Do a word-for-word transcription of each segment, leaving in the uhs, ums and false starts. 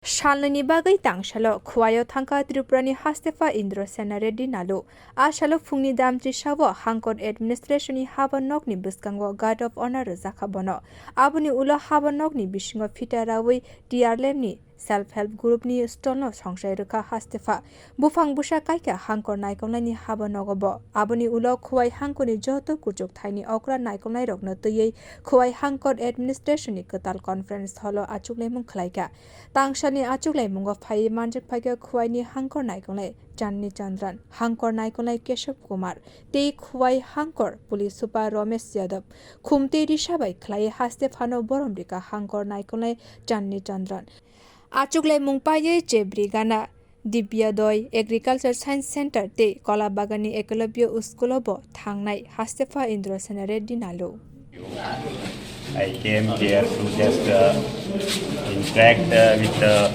Salnwini bagwi tangsalo Khowai-o thangkha Tripurani Hastepha Indra Sena Reddy Nalu. A salo phungni damchi sao Hangkor Administration-ni haba nokni bwskango Guard of Honor rwjakha bono. Aboni ulo haba nokni bisingo phita rawi T R L M-ni Self Help Group-ni stall-no songchai rwkha Hastepha. Buphang bwsa kaikha Hangkor naikolnaini haba nogo bo. Aboni ulo Khowai Hangkorni joto kuchuk thaini okra naikolnairokno twiwi Khowai Hangkor Administration-ni kwtal conference hall-o achuklaimung khlaikha. Tangsalni achuklaimungo phaiwi manjak phaikha Khowai-ni Hangkor naikolnai Channi Chandran, Hangkor naikolnai Kesab Kumar tei Khowai Hangkor Police Super Romesh Yadav. Khum tei risa bai khlaiwi Hastephano borom rikha Hangkor naikolnai Channi Chandran. Achuklaimung paiwi Chebrigana Dibyadoi Agriculture Science Center tei Kolabagani Ekalabya School-o bo thangnai Hastepha Indra Sena Reddy Nalu. I came here to just, uh, interact, uh, with the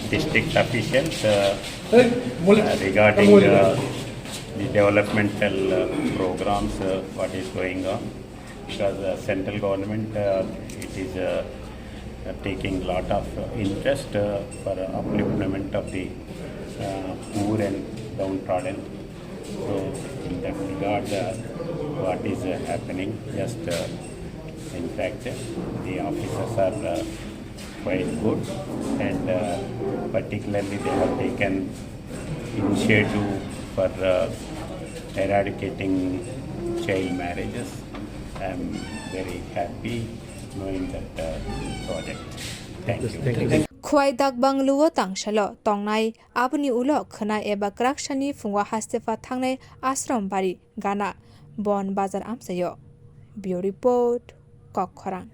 district officials, uh, uh, regarding, uh, the developmental, uh, programs, uh, what is going on. Because, uh, central government, uh, it is, uh, uh, taking lot of, uh, interest, uh, for upliftment of the, uh, poor and downtrodden. So in that regard, uh, what is, uh, happening? Just, uh, in fact, uh, the officers are, uh, quite good, and, uh, particularly they have taken initiative for, uh, eradicating child marriages. I am very happy knowing that, uh, project. Thank you. Khowai Dakbang luo tangsalo tongnai aboni ulo khwna eba kwraksani phungo Hastepha thangnai Ashram Bari gana Bon Bazar amchaio. Bureau Report, Kokkhorang.